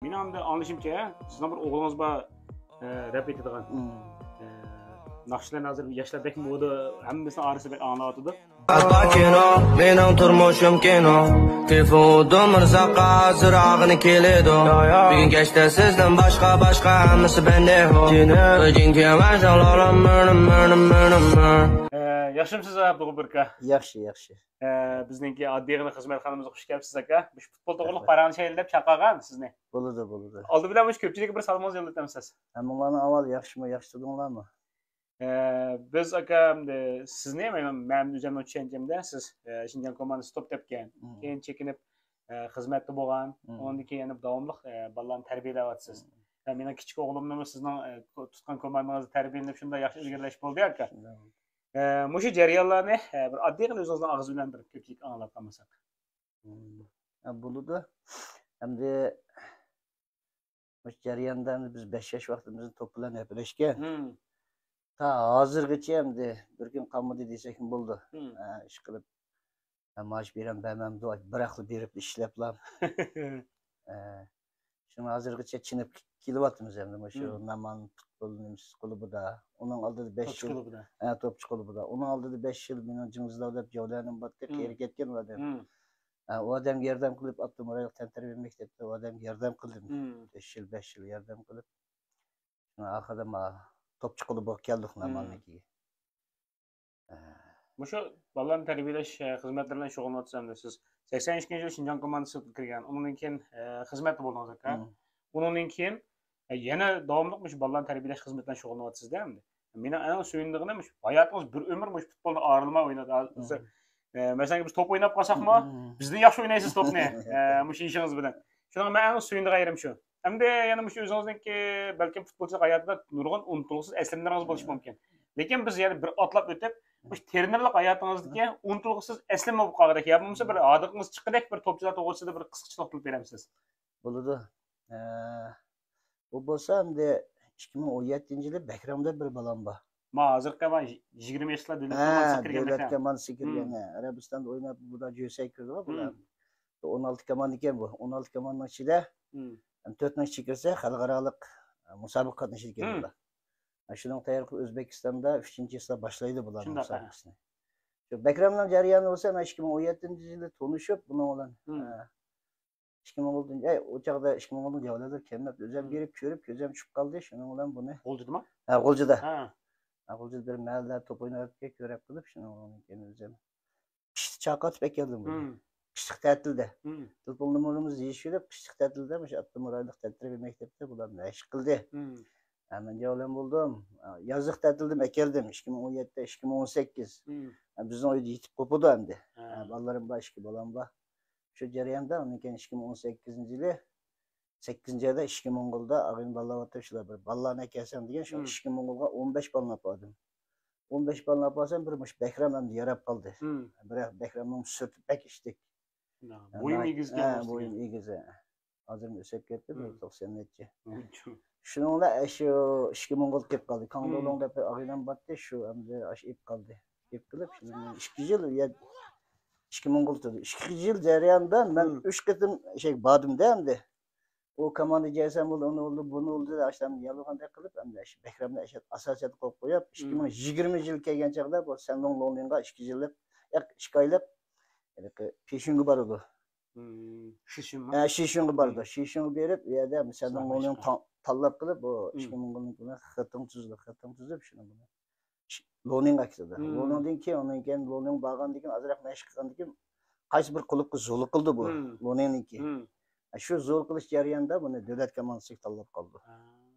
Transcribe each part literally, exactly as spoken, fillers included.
مېنىڭ ئاڭلىشىمچە، سىزنىڭ بىر ئوغلىڭىز بار، ئە، رەپ ئېيتىدىغان. ئە، ناخشىلارنى ھازىر ياشلار بەك مودا، ھەممىسىنىڭ ئارىسىدا بەك ئاڭلاۋاتىدۇ. مېنىڭ تۇرمۇشۇم كىنو. تېلېفون ئۇردۇم رىزاققا ھازىر ئاغىنە كېلىدۇ. بۈگۈن كەچتە سىزدىن باشقا، باشقا ھەممىسى بەندە. ئە، ياخشىمۇسىز، ئابدۇغۇپۇر ئاكا؟ ياخشى، ياخشى. ئە، بىزنىڭكى ئاددىيغىنە خىزمەتخانىمىزغا خۇش كەپسىز، ئاكا. مۇشۇ پۇتبول توغرىلىق پاراڭلىشايلى دەپ چاقىرغان سىزنى. بولىدۇ، بولىدۇ. ئالدى بىلەن مۇشۇ كۆپچىلىككە بىر سالىمىڭىزنى يوللىتامسىز؟ ھەممىڭلارنىڭ ئەھۋالى ياخشىمۇ، ياخشى تۇردۇڭلارمۇ؟ ئە، بىز، ئاكا، ئەمدى سىزنى، مەن، مەن ئۆزۈمنىڭ چۈشەنچەمدە سىز، ئە، شىنجاڭ كوماندىسى توپ تەپكەن. كېيىن چېكىنىپ، ئە، خىزمەتتە بولغان. ئۇنىڭدىن كېيىن يەنە داۋاملىق، ئە، بالىلارنى تەربىيەلەۋاتىسىز. ئە، مېنىڭ كىچىك ئوغلۇمنىمۇ سىزنىڭ، ئە، تۇتقان كوماندىڭىزدا تەربىيەلىنىپ شۇنداق ياخشى ئىلگىرىلەش بولدى، ئاكا. ئە، مۇشۇ جەريانلارنى، ئە، بىر ئاددىيغىنە ئۆزىڭىزنىڭ ئاغزى بىلەن بىر كۆپچىلىككە ئاڭلاپ قالمىساق. ھە، بولىدۇ. ئەمدى مۇشۇ جەرياندا ئەمدى بىز بەش ياش ۋاقتىمىزنى توپ بىلەن ھەپىلەشكەن. تا ھازىرغىچە ئەمدى بىر كۈن قالمىدى دېسەكمۇ بولىدۇ. ھە، ئىشقىلىپ، ھە، مائاش بېرەم بەرمەمدۇ، بىراقلا بېرىپ ئىشلەپلا. ھە، شۇڭا ھازىرغىچە چېنىپ كېلىۋاتىمىز ئەمدى مۇشۇ نامان پۇتبول نېمىسى كۇلۇبىدا. ئۇنىڭ ئالدىدا بەش يىل. توپچى كۇلۇبىدا. ھە، توپچى كۇلۇبىدا. ئۇنىڭ ئالدىدا بەش يىل مېنىڭ جىڭزىداۋ دەپ جاۋلىيەنىم بارتتى، قېرى كەتكەن ئۇ ئادەم. ھە، ئۇ ئادەمگە ياردەم قىلىپ، ئاپتونوم رايونلۇق تەنتەربىيە مەكتەپتە ئۇ ئادەمگە ياردەم قىلدىم. ئۈچ يىل، بەش يىل ياردەم قىلىپ، شۇڭا ئاخىرىدا ما توپچى كۇلۇبىغا كەلدۇق نامالنىڭكىگە. ھە. مۇشۇ بالىلارنى تەربىيەلەش، ئە، خىزمەتلىرى بىلەن شۇغۇللىنىۋاتىسىز ئەمدى سىز. سەكسەن ئىككىنچى يىلى شىنجاڭ كوماندىسىغا كىرگەن، ئۇنىڭدىن كېيىن، ئە، خىزمەتتە بولدىڭىز ئاكا. ئۇنىڭدىن كېيىن، ئە، يەنە داۋاملىق مۇشۇ بالىلارنى تەربىيەلەش خىزمىتى بىلەن شۇغۇللىنىۋاتىسىز-دە ئەمدى. مېنىڭ ئەڭ سۆيۈنىدىغىنىم مۇشۇ ھاياتىڭىز بىر ئۆمۈر مۇشۇ پۇتبولدا ئايرىلماي ئويناپ، ھازىر، ئە، مەسىلەن، بىز توپ ئويناپ قالساقمۇ، بىزدىن ياخشى ئوينايسىز توپنى، ئە، مۇشۇ ئىشىڭىز بىلەن. شۇنىڭغا مەن ئەڭ سۆيۈنىدىغان يېرىم شۇ. ئەمدى يەنە مۇشۇ ئۆزىڭىزنىڭكى بەلكىم پۇتبولچىلىق ھاياتىدا نۇرغۇن ئۇنتۇلغۇسىز ئەسلىمىلىرىڭىز بولۇشى مۇمكىن. لېكىن بىز يەنە بىر ئاتلاپ ئۆتۈپ، مۇشۇ ترېنېرلىق ھاياتىڭىزدىكى ئۇنتۇلغۇسىز ئەسلىمە بولۇپ قالغۇدەك يا بولمىسا بىر ھاردۇقىڭىز چىققۇدەك بىر توپچىلار توغرىسىدا بىر قىسقىچە توختىلىپ بېرەمسىز؟ بولىدۇ. ئە، بۇ بولسا ئەمدى ئىككى مىڭ ئون يەتتىنچى يىلى بەھرام دەپ بىر بالام بار. ما ھازىرقى ما يىگىرمە ياشلار دۆلەت ھە، كوماندىسىغا كىرگەن دۆلەت بەھرام. كوماندىسىغا كىرگەن، ھە. ئەرەبىستاندا ئويناپ، بۇدا جۆسەگە كىردىغۇ بۇلار. ئون ئالتە كوماندا ئىكەن بۇ. ئون ئالتە كوماندىنىڭ ئىچىدە تۆتىنىڭ ئىچىگە كىرسە، خەلقئارالىق، ئە، مۇسابىقە قاتنىشىدىكەن بۇلار. ئە، شۇنىڭ تەييارلىقى ئۆزبېكىستاندا ئۈچىنچى چىسلا باشلايدۇ بۇلار شۇنداق، ھە. مۇسابىقىسىنى. شۇ بەھرامنىڭ جەريانى بولسا، مەن ئىككى مىڭ ئون يەتتىنچى يىلى تونۇشۇپ بۇنىڭ بىلەن، ئە، ئىككى مىڭ ئون ئالتىنچى، ئەي، ئۇ چاغدا ئىككى مىڭ ئون ئالتىنچى يىلى جاۋلىدۇر كەلمەپتۇ. ئۆزۈم بېرىپ كۆرۈپ، كۆزۈم چۈشۈپ قالدى. شۇنىڭ بىلەن بۇنى ھە، غۇلجىدىما؟ ھە، غۇلجىدا. ھە. ھە، غۇلجىدا بىر مەھەللىدە توپ ئويناپ كۆرۈپ قېلىپ، شۇنىڭ بىلەن كېيىن ئۆزۈم قىشتا چاقىرتىپ ئەكەلدىم بۇنى. قىشلىق تەتىلدە. تېلېفون نومۇرىمىزنى يېزىشىپ، قىشلىق تەتىلدە مۇشۇ ئاپتونوم رايونلۇق تەنتەربىيە مەكتەپتە بۇلار مەشىق قىلدى. ھە، مەن جاۋلىم بولدۇم. يازلىق تەتىلدىمۇ ئەكەلدىم، ئىككى مىڭ ئون يەتتە، ئىككى مىڭ ئون سەككىز. ھە، بىزنىڭ ئۆيدە يېتىپ قوپىدۇ ئەمدى. ھە، بالىلىرىم بار، ئىككى بالام بار. شۇ جەرياندا ئۇنىڭ كېيىن ئىككى مىڭ ئون سەككىزىنچى يىلى، سەككىزىنچى ئايدا ئىككى مىڭ ئون يەتتە ئاغىنە بالىلار ئوتتۇرىشىدا بىر بالىلارنى ئەكەلسەڭ دېگەن، شۇ ئىككى مىڭ ئون يەتتە ئون بەش بالىنى ئاپاردىم. ئون بەش بالىنى ئاپارسام، بىر مۇشۇ بەھرام ئەمدى ياراپ قالدى. بىراق بەھرامنىڭ سۈرىتى بەك ئىشتىك. بويۇم ئېگىز ئىكەن. ھە، بويۇم ئېگىز. ھازىرمۇ ئۆسۈپ كەتتى، بىر توقسان نەچچە. شۇنىڭ بىلەن شۇ ئىككى مىڭ ئون يەتتە قېلىپ قالدى. كاڭدۇلۇڭ دەپ بىر ئاغىنەم بارتتى، شۇ ئەمدى ئاشۇ ئېلىپ قالدى. ئېلىپ قېلىپ، شۇنىڭ بىلەن ئىككى يىل ئۇ يەر، ئىككى مىڭ ئون يەتتە تۇردى. ئىككى يىل جەريانىدا مەن ئۈچ قېتىم شەيگە باردىم-دە ئەمدى. ئۇ كوماندا جەيسەن بولدى، ئۇنى بولدى، بۇنى بولدى، ئاشۇنداق يالغاندەك قىلىپ، ئەمدى شۇ بەھرامنى ئاساسىيەت قويۇپ قويۇپ، ئىككى مىڭ يىگىرمىنچى يىل كەلگەن چاغدا بۇ سەندۇڭ لوڭلىڭغا ئىككى يىللىق، ئىككى ئايلىق ھېلىقى پېشۇڭغا بارىدۇ. شىشىڭما؟ ھە، شىشىڭغا بارىدۇ. شىشىڭغا بېرىپ، ئۇ يەردە سەندۇڭ لوڭلىڭ تاللاپ قىلىپ، بۇ ئىككى مىڭ بولدى، بۇنى خېتىڭ تۈزدى، خېتىڭ تۈزۈپ، شۇنى بۇنى لونىڭغا ئەكىتىدۇ. لونىڭدىن كېيىن، ئۇنىڭ كېيىن لونىڭغا بارغاندىن كېيىن، ئازراق مەشىق قىلغاندىن كېيىن، قايسى بىر قۇلۇپقا زۇلۇ قىلدى بۇ لونىڭنىڭكى. شۇ زۇلۇ قىلىش جەريانىدا بۇنى دۆلەت كوماندىسىغا تاللاپ قالدى. ھە،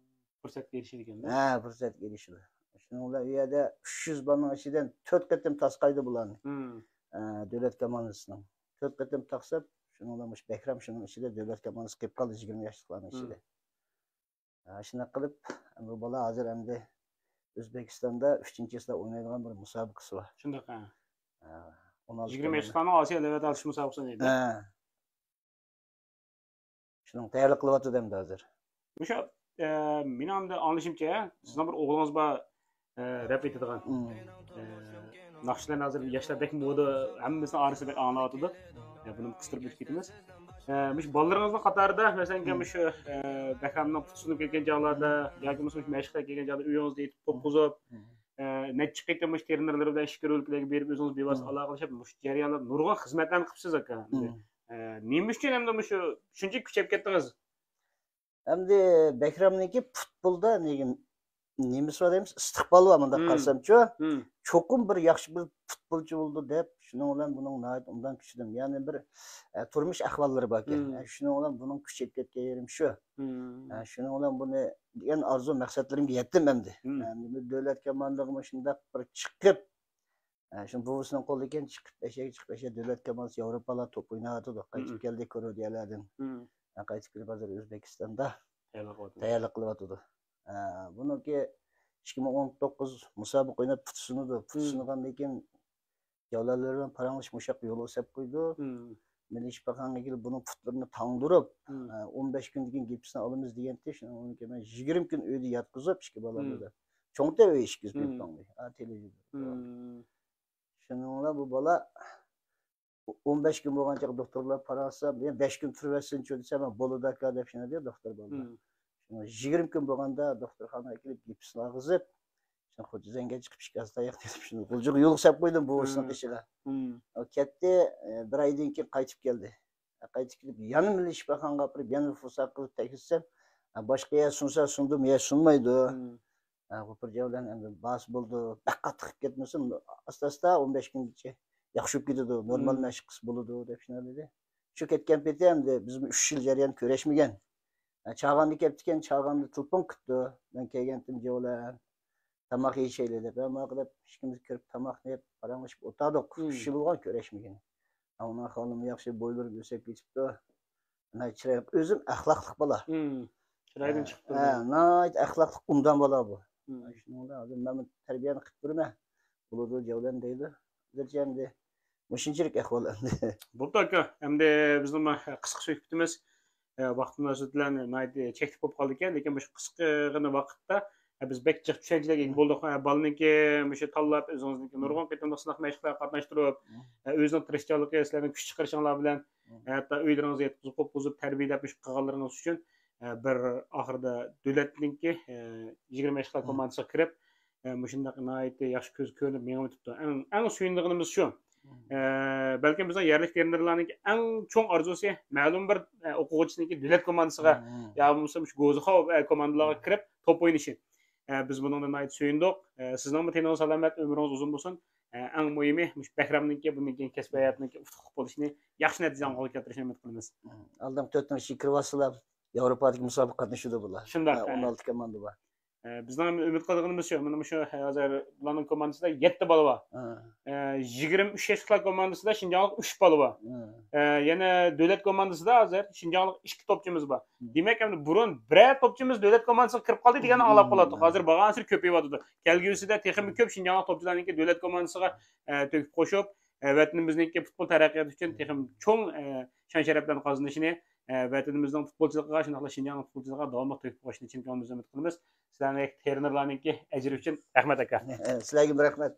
پۇرسەتكە ئېرىشىدىكەن-دە. ھە، پۇرسەتكە ئېرىشىدۇ. شۇنىڭ بىلەن ئۇ يەردە ئۈچ يۈز بالىنىڭ ئىچىدىن تۆت قېتىم تاسقايدى بۇلارنى. ھە، دۆلەت كوماندىسىنىڭ. تۆت قېتىم تاسقاپ، شۇنىڭ بىلەن مۇشۇ بەھرام شۇنىڭ ئىچىدە دۆلەت كوماندىسى قېلىپ قالدى يىگىرمە ياشلىقلارنىڭ ئىچىدە. ھە، شۇنداق قىلىپ، بۇ بالا ھازىر ئەمدى ئۆزبېكىستاندا ئۈچىنچى چىسلا ئوينايدىغان بىر مۇسابىقىسى بار. شۇنداق، ھە. ھە، ئون ئالتە يىگىرمە ياشلارنىڭ ئاسىيا لەۋ ئەتالىشى مۇسابىقىسى ئوينايدۇ. ھە. شۇنىڭ تەييارلىق قىلىۋاتىدۇ ئەمدى ھازىر. مۇشۇ، ئە، مېنىڭ ئەمدى ئاڭلىشىمچە، سىزنىڭ بىر ئوغلىڭىز بار، ئە، رەپ ئېيتىدىغان. ئە، ناخشىلارنى ھازىر ياشلار بەك مودا، ھەممىسىنىڭ ئارىسىدا بەك ئاڭلاۋاتىدۇ. ئە، بۇنى قىستۇرۇپ ئۆتۈپ كېتىمىز. ئە، مۇشۇ بالىلىرىڭىزنىڭ قاتارىدا، مەسىلەن، مۇشۇ، ئە، بەھرامنىڭ پۇتى سىنىپ كەتكەن چاغلاردا ياكى بولمىسا مۇشۇ مەشىقلەر كەلگەن چاغدا ئۆيىڭىزدە يېتىپ توققۇزۇپ، ئە، نەچچە قېتىم مۇشۇ ترېنېرلىرى بىلەن ئىچكىرى ئۆلكىلەرگە بېرىپ ئۆزىڭىز بىۋاسىتە ئالاقىلىشىپ، مۇشۇ جەريانلاردا نۇرغۇن خىزمەتلەرنى قىپسىز، ئاكا. ئە، نېمە ئۈچۈن ئەمدى مۇشۇ شۇنچە كۈچەپ كەتتىڭىز؟ ئەمدى بەھرامنىڭكى پۇتبولدا نېمە، نېمىسى بار دەيمىز، ئىستىقبالى بار، مۇنداق قارىسامچۇ. چوقۇم بىر ياخشى بىر پۇتبولچى بولىدۇ دەپ، شۇنىڭ بىلەن بۇنىڭ ناھايىتى ئوبدان كۈچىدىم. يەنى بىر، ئە، تۇرمۇش ئەھۋاللىرى باركەن. ئە، شۇنىڭ بىلەن بۇنىڭ كۈچىيىپ كەتكەن يېرىم شۇ. ئە، شۇنىڭ بىلەن بۇنى دېگەن ئارزۇ مەقسەتلىرىمگە يەتتىم ئەمدى. ئەمدى بىر دۆلەت كوماندىغا مۇشۇنداق بىر چىقىپ، ئە، شۇ بوۋىسىنىڭ قولىدىكىن چىقىپ، ئەشەگە چىقىپ، ئەشە دۆلەت كوماندىسى ياۋروپادا توپ ئويناۋاتىدۇ. قايتىپ كەلدى كورودىيەلەردىن. ئە، قايتىپ كېلىپ ھازىر ئۆزبېكىستاندا تەييارلىق قىلىۋاتىدۇ. ئە، بۇنىڭكى ئىككى مىڭ ئون توققۇز مۇسابىقە ئويناپ پۇتى سۇنىدۇ. پۇتى سۇنغاندىن كېيىن جەۋلەرلەر بىلەن پاراڭلىشىپ مۇشۇ ياققا يولغا سەپ قويدۇ. مىللىي شىپاخانىغا كېلىپ بۇنىڭ پۇتلىرىنى تاڭدۇرۇپ، ئە، ئون بەش كۈندىن كېيىن گىپسنى ئالىمىز دېگەنتى. شۇنىڭ كېيىن مەن يىگىرمە كۈن ئۆيدە ياتقۇزۇپ ئىككى بالامنى. چوڭ تەۋە ئىككىسى بىر تاڭلى. شۇنىڭ بىلەن بۇ بالا ئون بەش كۈن بولغان چاغدا دوختۇرلار پاراڭلىشىپ، يەنە بەش كۈن تۇرۇۋەتسىنچۇ دېسە، مەن بولىدۇ ئاكا دەپ شۇنداق دېدى دوختۇر بالىلار. شۇڭا يىگىرمە كۈن بولغاندا دوختۇرخانىغا كېلىپ گىپسنى ئالغۇزۇپ، شۇ خوجا زەڭگە چىقىپ ئىككى ئاز تاياق دېتىپ شۇنى غۇلجىغا يول سەپ قويدۇم بوۋىسىنىڭ قېشىغا. ئۇ كەتتى، ئە، بىر ئايدىن كېيىن قايتىپ كەلدى. قايتىپ كېلىپ يەنە مىللىي شىپاخانىغا ئاپىرىپ يەنە فۇرسەت قىلىپ تەكشۈرتسەم، باشقا يەر سۇنسا سۇندۇم، يەر سۇنمايدۇ. ئە، غوپۇر جەۋلەن ئەمدى باس بولدى، بەك قاتتىق قىلىپ كەتمىسۇن، ئاستا-ئاستا ئون بەش كۈنگىچە ياخشى بولۇپ كېتىدۇ، نورمال مەشىق قىلسا بولىدۇ دەپ شۇنداق دېدى. شۇ كەتكەن پېتى ئەمدى بىزمۇ ئۈچ يىل جەريان كۆرۈشمىگەن. ئە، چاغاندا كەپتىكەن، چاغاندا تېلېفون قىپتۇ. مەن كەلگەنتىم جەۋلەن، تاماق يېيىشەيلى دەپ، ھە، ماقۇل دەپ ئىككىمىز كىرىپ تاماقنى يەپ پاراڭلىشىپ ئولتۇردۇق. ئۈچ يىل بولغان كۆرۈشمىگىنى. ئۇنىڭ ئەھۋالىمۇ ياخشى، بويلىرىمۇ ئۆسۈپ كېتىپتۇ. ناھايىتى چىرايلىق، ئۆزۈم ئەخلاقلىق بالا. چىرايدىن چىقىپ تۇرىدۇ. ھە، ناھايىتى ئەخلاقلىق، ئوبدان بالا بۇ. شۇنىڭ بىلەن ھازىر مەن تەربىيەنى قىلىپ بېرىمەن. بولىدۇ، جەۋلەن دەيدۇ. ھازىرچە ئەمدى مۇشۇنچىلىك ئەھۋال ئەمدى. بوپتۇ ئاكا، ئەمدى بىزنىڭ قىسقا سۆھبىتىمىز، ئە، ۋاقىت مۇناسىۋىتى بىلەن ناھايىتى چەكلىك بولۇپ قالدىكەن، لېكىن مۇشۇ قىسقىغىنە ۋاقىتتا، ئە، بىز بەك جىق چۈشەنچىلەرگە ئىگە بولدۇق. ئە، بالىنىڭكى مۇشۇ تاللاپ، ئۆزىڭىزنىڭكى نۇرغۇن قېتىملىق سىناق مەشىقلەرگە قاتناشتۇرۇپ، ئە، ئۆزىنىڭ تىرىشچانلىقى، سىلەرنىڭ كۈچ چىقىرىشىڭلار بىلەن، ھەتتا ئۆيلىرىڭىزگە يەتكۈزۈپ، قوپقۇزۇپ، تەربىيەلەپ، مۇشۇ قىلغانلىرىڭىز ئۈچۈن، ئە، بىر ئاخىرىدا دۆلەتنىڭكى، ئە، يىگىرمە ياشلار كوماندىسىغا كىرىپ، ئە، مۇشۇنداق ناھايىتى ياخشى كۆز كۆرۈنۈپ مېڭىۋېتىپتۇ. ئەڭ، ئەڭ سۆيۈنىدىغىنىمىز شۇ. ئە، بەلكىم بىزنىڭ يەرلىك ترېنېرلارنىڭكى ئەڭ چوڭ ئارزۇسى مەلۇم بىر، ئە، ئوقۇغۇچىنىڭكى دۆلەت كوماندىسىغا يا بولمىسا مۇشۇ گوزىخاۋ، ئە، كوماندىلارغا كىرىپ توپ ئوينىشى. ئە، بىز بۇنىڭدىن ناھايىتى سۆيۈندۇق. ئە، سىزنىڭمۇ تېنىڭىز سالامەت، ئۆمرىڭىز ئۇزۇن بولسۇن. ئە، ئەڭ مۇھىمى مۇشۇ بەھرامنىڭكى بۇندىن كېيىن كەسپىي ھاياتىنىڭكى ئۇتۇقلۇق بولۇشىنى، ياخشى نەتىجىلەرنى قولغا كەلتۈرۈشىنى ئۈمىد قىلىمىز. ئالدىنقى تۆتىنچى كىرىۋالسىلا ياۋروپادىكى مۇسابىقىگە قاتنىشىدۇ بۇلار. شۇنداق، ھە، ھە. ئون ئالتە كوماندا بار. ئە، بىزنىڭ ئۈمىد قىلىدىغىنىمىز شۇ، مانا مۇشۇ ھازىر بۇلارنىڭ كوماندىسىدا يەتتە بالا بار. ھە. ئە، يىگىرمە ئۈچ ياشلىقلار كوماندىسىدا شىنجاڭلىق ئۈچ بالا بار. ھە. ئە، يەنە دۆلەت كوماندىسىدا ھازىر شىنجاڭلىق ئىككى توپچىمىز بار. دېمەك، ئەمدى بۇرۇن بىرەر توپچىمىز دۆلەت كوماندىسىغا كىرىپ قالدى دېگەننى ئاڭلاپ قالاتتۇق. ھازىر بارغانسېرى كۆپىيىۋاتىدۇ. كەلگۈسىدە تېخىمۇ كۆپ شىنجاڭلىق توپچىلارنىڭكى دۆلەت كوماندىسىغا، ئە، تۆھپە قوشۇپ، ئە، ۋەتىنىمىزنىڭكى پۇتبول تەرەققىياتى ئۈچۈن تېخىمۇ چوڭ، ئە، شان-شەرەپلەرنى قازىنىشىنى، ئە، ۋەتىنىمىزنىڭ پۇتبولچىلىقىغا، شۇنداقلا شىنجاڭنىڭ پۇتبولچىلىقىغا داۋاملىق تۆھپە قوشۇشىنى چىن كۆڭلىمىزدىن ئۈمىد قىلىمىز. سىلەرنىڭ ترېنېرلارنىڭكى ئەجرى ئۈچۈن رەھمەت، ئاكا. سىلەرگىمۇ رەھمەت.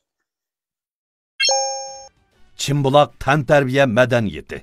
چىمبۇلاق تەنتەربىيە مەدەنىيىتى.